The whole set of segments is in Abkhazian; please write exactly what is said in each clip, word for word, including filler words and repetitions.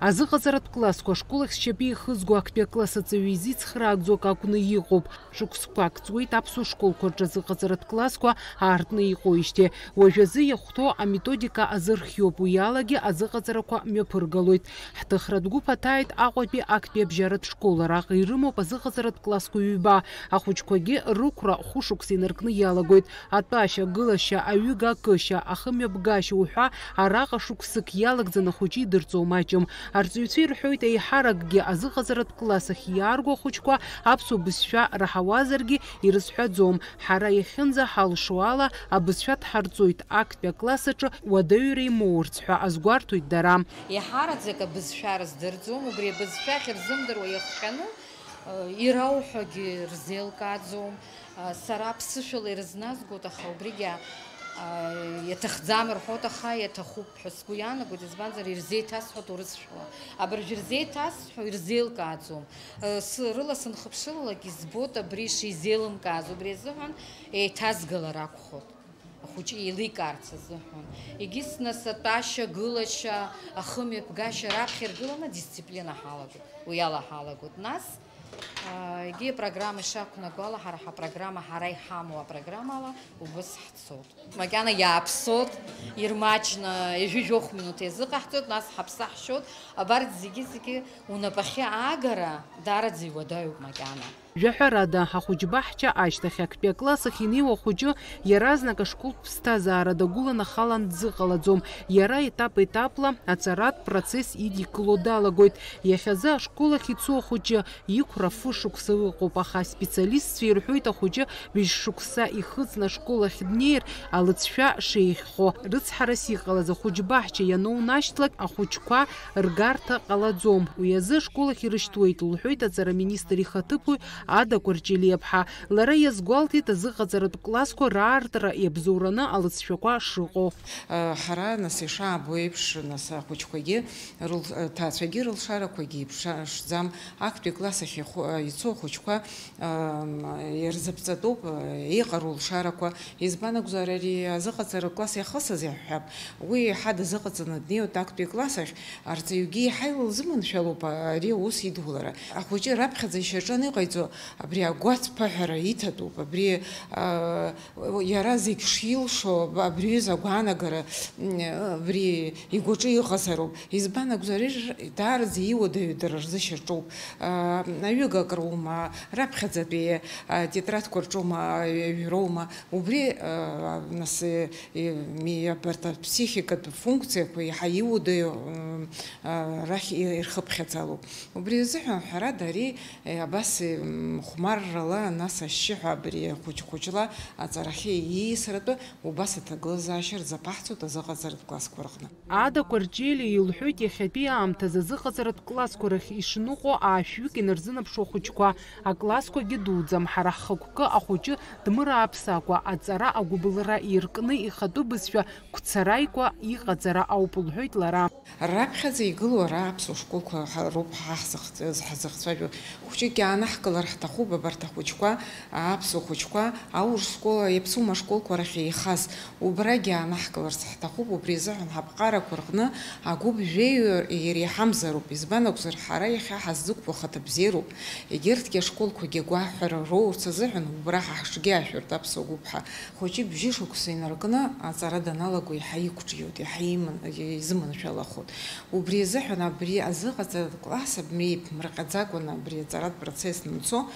Азыҟаҵаратә классқәа ашкол ахь зшьапы еихызго актәи акласс аҵаҩы изицхрааӡо акы акәны иҟоуп. Шықәсқәак ҵуеит аԥсуа школқәа рҿы азыҟаҵаратә классқәа аартны иҟоуижьҭеи. Уажәазы иахәҭоу аметодика азырхиоуп, уи алагьы азыҟаҵарақәа мҩаԥыргалоит. Ҳҭыхратә гәыԥ аҭааит Аҟәатәи актәи абжьаратә школ, араҟа ирымоуп азыҟаҵаратә классқәа ҩба. Ахәыҷқәагьы рықәра хәышықәса инаркны иалагоит. Атәашьа, агылашьа, аҩыга акышьа, ахымҩаԥгашьа уҳәа, араҟа шықәсык иалагӡаны ахәыҷы идырҵо маҷым. Арҵаҩцәа ирҳәоит, еиҳаракгьы азыҟаҵаратә класс ахь иаарго ахәыҷқәа аԥсуа бызшәа раҳауазаргьы ирызҳәаӡом. Ҳара иахьынӡаҳалшо ала, абызшәа дҳарҵоит, актәи акласс аҿы уадаҩра имоурц ҳәа азгәарҭоит дара. Еиҳараӡак абызшәа рыздырӡом, убри абызшәа ахьырзымдыруа иахҟьаны, э, ирауҳәогьы рзеилкааӡом. Э, сара ԥсышәала ирызназгоит, аха убригьы, э, иаҭахӡам рҳәоит, аха иаҭахуп ҳәа сгәы иаанагоит, избанзар, ирзеиҭасҳәоит урысшәала. Абыржә ирзеиҭасҳәо ирзеилкааӡом. Э, сы-, рыла сынхыԥшылалак избоит абри шизеилымкааз, убри азыҳәан еиҭазгалар акәхоит. Ахәыҷы еиликаарц азыҳәан. Егьыс нас атәашьа, гылашьа, ахымҩаԥгашьа раԥхьа иргыланы адисциплина ҳалагоит, уи ала ҳалагоит. Нас, аа, егьи апрограмма ишақәнаго ала, ҳара ҳапрограмма, ҳара иҳамоу апрограммала убас ҳцоит. Макьана иааԥсоит, ирмаҷны ҩажәи жәохә минуҭ иазыҟаҳҵоит, нас ҳаԥсы ҳшьоит, абарҭ зегьы-зегьы унапахьы аагара даараӡа иуадаҩуп макьана. Жәаҳәарада, ахәыҷбаҳча ашьҭахь актәи акласс ахь инеиуа ахәыҷы иаразнак ашколтә ԥсҭазаара дагәыланахалан дзыҟалаӡом. Иара етап-етапла аҵаратә процесс идикыло далагоит. Иахьазы ашкол ахь ицо ахәыҷы иқәра фышықәса ыҟоуп, аха аспециалистцәа ирҳәоит, ахәыҷы ҩажәи шықәса ихыҵны ашкол ахь днеир, алыҵшәа шеиӷьхо. Рыцҳарас иҟалаз ахәыҷбаҳча ианоунашьҭлак, ахәыҷқәа ргарҭа ҟалаӡом. Уи азы ашкол ахь ирышьҭуеит, лҳәоит аҵара министр ихаҭыԥуаҩ Ада Кәарҷелиаԥҳа. Лара иазгәалҭеит азыҟаҵаратә классқәа раартра иабзоураны алыҵшәақәа шыҟоу. Ҳара, нас, ишаабо еиԥш, нас, ахәыҷқәагьы, рыл-, ҭаацәагьы рылшарақәагьы еиԥшаам. Актәи класс ахь иху-, ицо ахәыҷқәа, ам, ирзыԥҵатәуп, иҟару лшарақәа. Избан акәзар, ари азыҟаҵара класс иахысыз иаҳҳәап, уи еиҳа дазыҟаҵаны днеиуеит актәи класс ахь, арҵаҩгьы еиҳа илзыманшәалоуп ари аус идулара. Ахәыҷы раԥхьаӡа ишьаҿаны иҟаиҵо абри агәаҵԥыҳәара иҭатәуп, абри, а, иара зегь шилшо, абри аҩыза агәаанагара, м, абри игәаҿы иҟазароуп. Избан акәзар, ир-, даараӡа иуадаҩу дара рзы шьаҿоуп. А, аҩыга акроума, раԥхьаӡатәи атетрадқәа рҿоума, аҩроума, убри, а, нас, э, э, ми-, абарҭ аԥсихикатә функциақәа иаҳа иуадаҩу, м, а, рахь и-, ирхыԥхьаӡалоуп. Убри азыҳәан, ҳәарада, ари, э, абас, э, м, хәмаррала, нас ашьшьыҳәа абри хәыҷ-хәыҷла аҵарахьы ииасратәы убас аҭагылазаашьа рзаԥаҳҵоит азыҟаҵаратә классқәа рҟны. Ада Кәарҷелиа илҳәоит, иахьатәи аамҭазы азыҟаҵаратә классқәа рахь ишныҟәо аашәҩык инарзынаԥшуа ахәыҷқәа, аклассқәагьы дуӡӡам, ҳара ҳхықәкы ахәыҷы дмырааԥсакәа, аҵара агәыбылра иркны ихатәы бызшәа гәцараикәа иҟаҵара ауп, лҳәоит лара. Раԥхьаӡа игылоу ара аԥсуа школқәа ҳа-, роуп ҳа ҳзыхҵ-, ҳзыхцәажәо. Хәҷык иаанаҳкылар ҳҭахуп абарҭ ахәыҷқәа, аԥсуа хәыҷқәа, аурыс школа, иаԥсума школқәа рахь еихаз. Убрагьы аанаҳкыларц ҳҭахуп, убри азыҳәан ҳаԥҟарақәа рҟны агәыԥ жәеҩа иреиҳамзароуп, избан акәзар, ҳара иахьа ҳаззықәԥо ахаҭабзиароуп, егьырҭгьы ашколқәагьы агәаҳәара роурц азыҳәан убра ҳа ҳҿгьы ашәыртә аԥсуа гәыԥ ҳәа. Хәыҷы бжьышықәса инаркны аҵара даналаго иаҳа иқәҿиоит, иаҳа иман-, изыманшәалахоит. Убри азыҳәан абри азыҟаҵаратә класс абри иԥмырҟьаӡакәаны абри аҵаратә процесс данцо,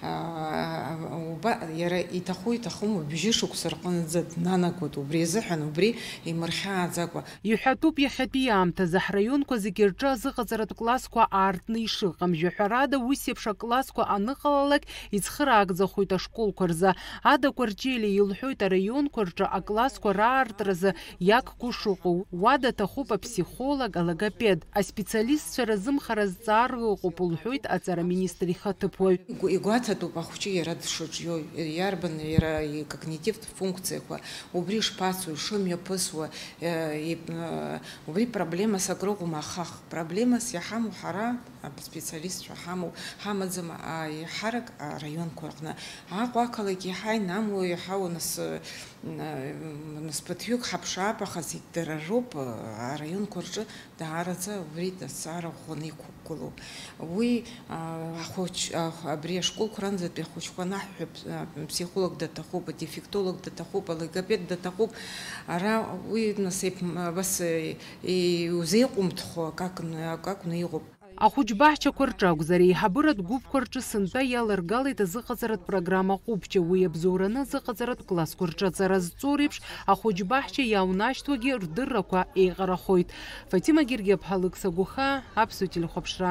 аа, уба-, иара иҭаху-иҭахыму бжьышықәса рҟынӡа днанагоит. Убри азыҳәан убри имырхьааӡакәа. Иҳәатәуп иахьатәи аамҭазы ҳраионқәа зегьы рҿы азыҟаҵаратә классқәа аартны ишыҟам. Жәаҳәарада, ус еиԥш аклассқәа аныҟалалак, ицхыраагӡахоит ашколқәа рзы. Ада Кәарҷелиа илҳәоит, араионқәа рҿы аклассқәа раартразы иагхо шыҟоу. Уа даҭахуп аԥсихолог, алогопед. Аспециалистцәа разымхара зҵаара ыҟоуп, лҳәоит аҵара министр ихаҭыԥуаҩ. Игу-, игәаҭатәуп ахәҷы иара дшыҿиоу, иарбан иара икогнитивтә функциақәа, убри шԥацу, ишымҩаԥысуа, э, и-, э, убри проблемас акрыҟоума, аха х-, проблемас иҳамоу ҳара, аспециалистцәа ҳамоу, ҳамаӡам, а, еиҳарак араионқәа рҟны. Аҟәа ақалақь иаҳа инамоу, иаҳа унас, э, Нас ԥыҭҩык ҳаԥшаап, аха зегь дара роуп, араионқәа рҿы даараӡа убри аҭҵаара ӷәӷәаны иқәгылоуп. Уи, а, ахәыҷ-, а, абри ашколқәа ранӡатәи ахәыҷқәа анаҳҳәап, а, психолог даҭахуп, адефектолог даҭахуп, алогопед даҭахуп. Ара уи, нас, еиԥ-, абас, е, иузеиҟәымҭхо акакны, акакәны иҟоуп. Ахәыҷбаҳчақәа рҿы акәзар, еиҳабыратә гәыԥқәа рҿы сынтәа иаларгалеит азыҟаҵаратә программа ҟәыбҷа, уи иабзоураны азыҟаҵаратә классқәа рҿы аҵара зҵоу реиԥш, ахәыҷбаҳча иааунашьҭуагьы рдыррақәа еиҟарахоит. Фатима Гергиаԥҳа, Лықьса Гәыхаа, Аԥсуа телехәаԥшра.